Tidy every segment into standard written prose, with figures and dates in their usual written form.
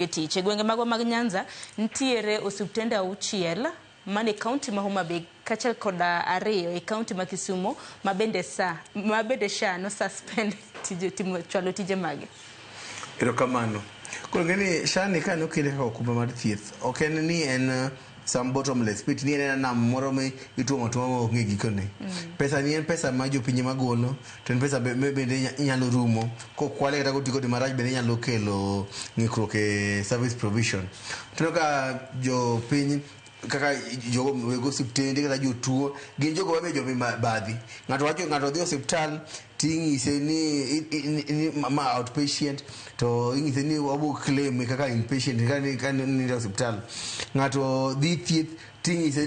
Tich. E gwenge magwa mag Nyanza nitiere osiptende 6 mane kaunti ma Homa Bay kaachiel koda 2 e kaunti ma Kisumo ma bende sa ma bende SHA no suspend tije timo chwalo tije mage. Erokamano. Koro ng'e ni SHA ni ka nokele kaka okumba mar thieth, ok en ni en some bottomless pit ni en ena nam moro mi ituomo atuoma ma ok ng'e gikone. Pesa ni en pesa ma jopiny ema golo, to en pesa bende nyalo rumo. Kokwale kata koti kode marach bende nyalo kelo ng'ikruok e service provision. Tineno ka jopiny kaka jogo weg osiptende kata jotuo gin jogo mabe jomi badhi. Ng'ato wacho ng'ato dhi osiptal ting'ise ni ma outpatient to ing'ise ni wabo claim kaka inpatient ka ni e osiptal. Ng'ato dhi thieth ting'ise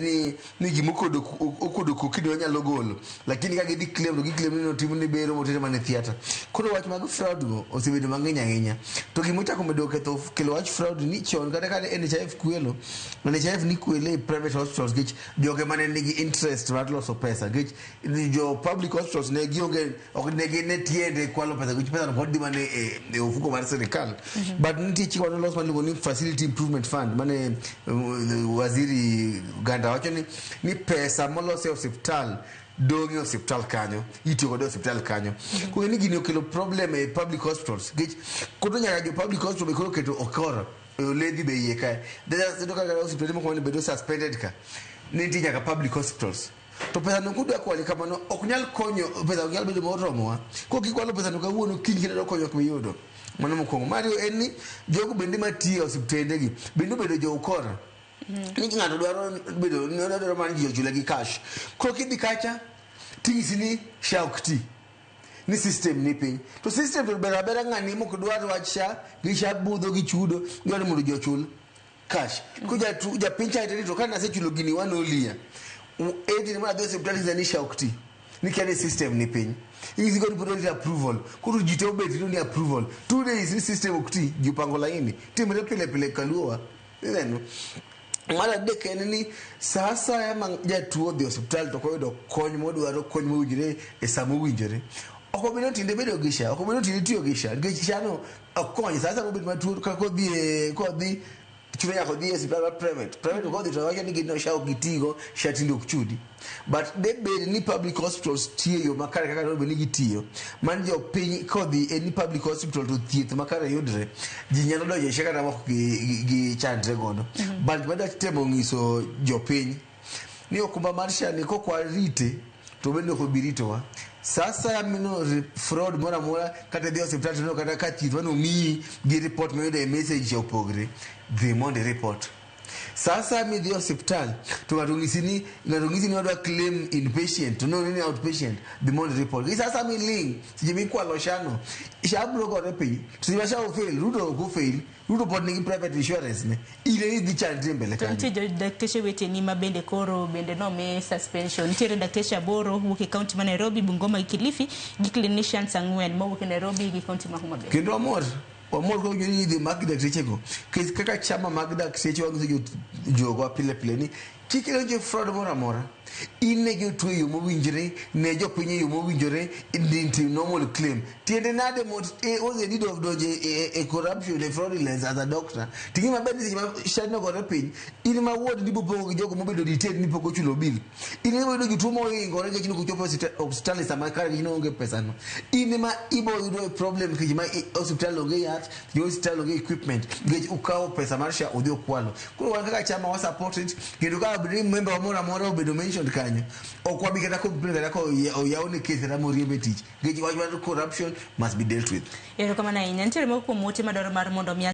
ni gima okuodo koki ni wanyalo golo, lakini ka gidhi claim to giclaim ni notimne bero motere mana e theatre. Koro wach mag fraud go osebedo mang'eny ahinya. To gima ochako medo ketho kelo wach fraud ni chon kata ka NHIF kwelo, NHIF ni kwele e private hospitals nikech joge mane nigi interest mar loso pesa nikech jo public hospitals ne gionge ok ne gin ne tiende kwalo pesa nikech pesa no pod dhi mana e ofuko mar sirikal. But nitie chik mane olos miluongo ni Facility Improvement Fund mane waziri Ganda wacho ni pesa molos e osiptal dong' e osiptal kanyo, itiyo kode e osiptal kanyo. Koro ni gini okelo problem e public hospitals nikech koro nyaka jo public hospital be koro keto okora e oledhi be iye kae. Iyudo ka osiptende moko mane bedo suspended ka ne nitie nyaka public hospitals. To pesa no kudwa kwale kamano ok nyal konyo, pesa ok nyal bedo moromowa. Kok ikwalo pesa no kawuono, kiny kendo konyo ok miyudo. Mano mokwongo. Mar ariyo en ni jogo bende matiyo e osiptende gi bende obedo jo ukora. Ni ng'ato dwaro bedo dwaro mana ji ochule gi cash. Koro kidhi kacha ting'isi ni SHA ok ti. Ni system ni piny. To system to ber abera ng'ani mok dwar wach SHA gi SHA budho gi chudo gidwaro mondo ji ochul cash. Ko japiny cha to ka nasechulo gini wan olia. Edi ni adhi osiptal ing'isa ni SHA ok ti. Nikia ni system ni piny. Ing'isi koro pod orito approval. Koro ji te obet rito ni approval. 2 days ni system ok ti, ji opango laini. Timre pile pile kaluowa. Ineno? Mar adek en ni sa asaya ma jatuo odhi e osiptal to ok oyudo kony modwaro, kony mowinjore e sa mowinjore. Ok obi ni tinde bedo gi SHA, ok obi ni tinde tiyo gi SHA, nikech SHA no ok kony. Sa asaya mobet matuo ka kodhi e kodhi chuno nyaka odhi e osiptal mar private. Private kodhi to wacho ni gin SHA ok gitigo, SHA tinde ok chudi. But de bed ni public hospitals tiyo e yo makare kaka dwarore bed ni gitiyo, man jopiny kodhi e ni public hospital to thieth makare yudre, ji nyalo donjo e SHA kata mok gi chandre godo. But gima adwa temo ng'iso jopiny ni okumba mar SHA ni kok warite to bende ok obi ritowa. Sa asaya mineno fraud moro amora kata idhi e osiptal tineno kata ka thieth mane omiyi gi report miyudo e message cha opogre, dhi mondo i report. Sa asaya midhi e osiptal to ng'ato ng'isi ni wadwa claim inpatient to noneno ni outpatient, dhi mondo i report. Gi sa asaya miling' seche mikwalo SHA no, SHA biro gore piny. To seche ma SHA ofail, Ruto ok ofail. Ruto pod nigi private insurance ne. In ema idhi chandri e mbele To kanyo. nitie jo dakteche weteni ma bende koro bende nomi suspension. Nitiere dakteche 8 wuok e kaunti ma Nairobi, Bungoma gi Kilifi gi clinicians 4 mawuok e Nairobi gi kaunti ma Homa Bay. Kendo wamor kawinjo ni idhi mak daktechego. Nikech kaka chama mag dakteche wanyiso jogwa pile pile ni kik idonj e fraud moro amora. In ne jotuo e yo mowinjore, ne jopiny e yo mowinjore, tim normal claim. Tiende nade mot what's the need of donjo e corruption, e fraudulence as a doctor? Ting'e maber ni seche ma SHA nogore piny, in ma ward ni bopogo gi jogo mobedo detained ni pok ochulo bill. In ema yudo jotuo mohingore nikech nok ochopo e osiptal e sama kare nikech ne onge pesa no. In ema ibo yudo problem nikech ma osiptal onge yath, jo osiptal onge equipment nikech ukawo pesa mar SHA udhi ukwalo. Koro wan kaka chama wa support it kendo ka obedo ni member wa moro amora obedo mentioned kanyo, ok wabi kata complain kata ka oyawne case kata moriemb e tich. Nikech wach mar corruption must be dealt with. Erokamano ahinya. Nitiere moko kuom ote madwaro mar mondo mi